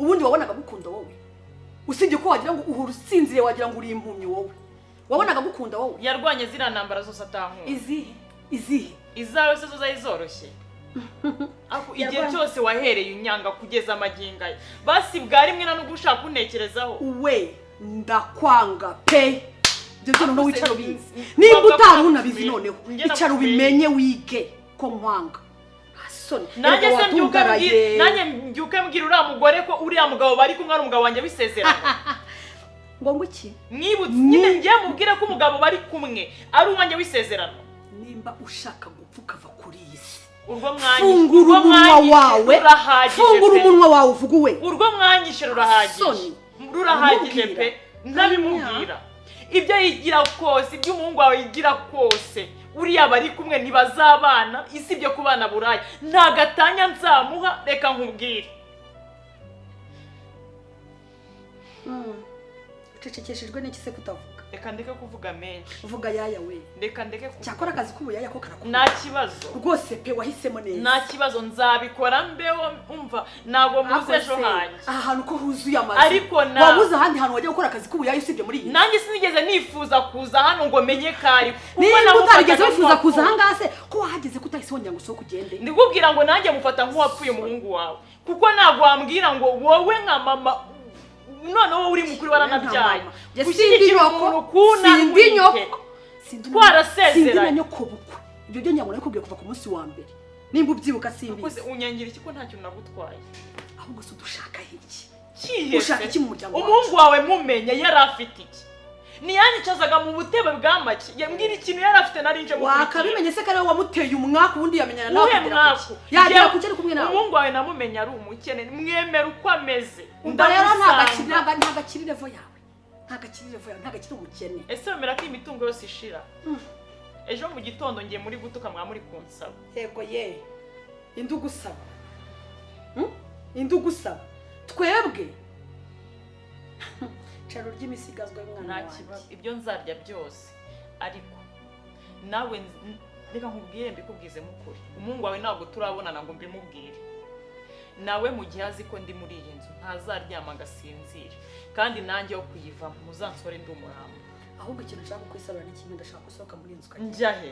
Ubundi wabonaga gukunda wowe, usibye ko wagira ngo uhora usinziriye, wagira ngo uri impumyi wowe. Wabonaga gukunda wowe? Yarwanye ziriya ntambara zose atankunda. Izihe? Izihe? Izawe se zo zari zoroshye? Ako igihe cyose wahereye unyanga kugeza amagingo aya, basi bwa rimwe na nubwo ushaka kuntekerezaho. We, ndakwanga pe. Ibyo byo noneho wicara ubizi. Nimba Kwanga utari ko unabizi, noneho Njye icara nakumenye. ubimenye, wige ko nkwanga. Nta soni. Nanjye Erega se mbyuke watungaraye. nanjye mbyuke mbwira uriya mugore ko uriya mugabo bari kumwe ari umugabo wanjye w'isezerano? Ngo iki? Mwibutse nyine, ngiye mubwire ko umugabo bari kumwe ari uwanjye w'isezerano. Nimba ushaka gupfa ukava kuri iyi si, Urwo mwanyishe, fungura urwo umunwa mwanyishe wawe, rurahagije fungura pe. umunwa wawe uvuga uwe. Urwo mwanyishe rurahagije. Soni. Rurahagije Umubwira. pe, ndabimubwira. Ibyo yigira kose, ibyo umuhungu wawe yigira kose, uriya bari kumwe ntibazabana, isibye kubana buraya nta gatanya nzamuha. Reka nkubwire. Ucecekeshejwe n'iki se kutavuga? Reka ndeke kuvuga menshi. Uvuga yaya we. Reka ndeke kuvuga. Cyakora akazi k'ubuyaya ko karakunda. Nta kibazo. Rwose pe, wahisemo neza. Nta kibazo, nzabikora mbeho. Umva, ntabwo muzi ejo Ako se, hanjye. aha hantu ko huzuye amazu, Ariko wabuze ahandi hantu wajya gukora akazi k'ubuyaya usibye muri iyi nzu? Nanjye sinigeze nifuza kuza hano ngo menye kari kuko Niba namufataga utarigeze wifuza kuza nk'uwapfuye. ahangaha se, ko wahageze ko utahise wongera ngo usohoke ugende? Ndikubwira ngo nanjye mufata nk'uwapfuye umuhungu wawe, kuko ntabwo wambwira ngo wowe nka mama, noneho wowe uri mukuru waranabyaye, Njye sindi gushyigikira nyoko, umuntu kuna sindi nyoko, Twarasezeranye. sindi na nyoko bukwe. Ibyo byo ngira ngo kuva ku munsi wa mbere, nimba ubyibuka, simbizi. Unyangira iki ko nta kintu nagutwaye? Ahubwo se udushaka iki? Kihe Ushaka se? iki mu muryango wacu? Umuhungu wawe mumenye yari afite iki? Ntiyanyicazaga mu butebe bwa make? Yambwira ikintu yari afite nari nje mukurikira. Wakabimenye se ko ariwe wamuteye umwaku? Ubundi yamenyana nawe Uwuhe akagera mwaku? ku ki? Yagera Njyewe- ku ki ari kumwe nawe? Umuhungu wawe namumenye ari umukene, mwemera uko ameze. Umva rero, Ndamusanga. ntabwo akiri level yawe, ntabwo akiri level yawe, ntabwo akiri umukene. Ese wemera ko imitungo yose ishira? Ejo mu gitondo ngiye muri gutuka mwa muri kunsaba. Yego ye, indi ugusaba? Indi ugusaba? Twebwe caro ry'imisigazwa y'umwana Nta wanjye. kibazo, ibyo nzarya byose. Ariko nawe reka nkubwire, mbikubwizemo ukuri, umuhungu wawe ntabwo turabonana ngo mbimubwire. Nawe mu gihe azi ko ndi muri iyi nzu ntazaryama agasinzire, kandi nanjye wo kuyivamo muzansore ndi umurambo. Ahubwo ikintu nshaka kukwisabira ni kimwe: ndashaka gusohoka muri iyi nzu ukagenda. Njya he?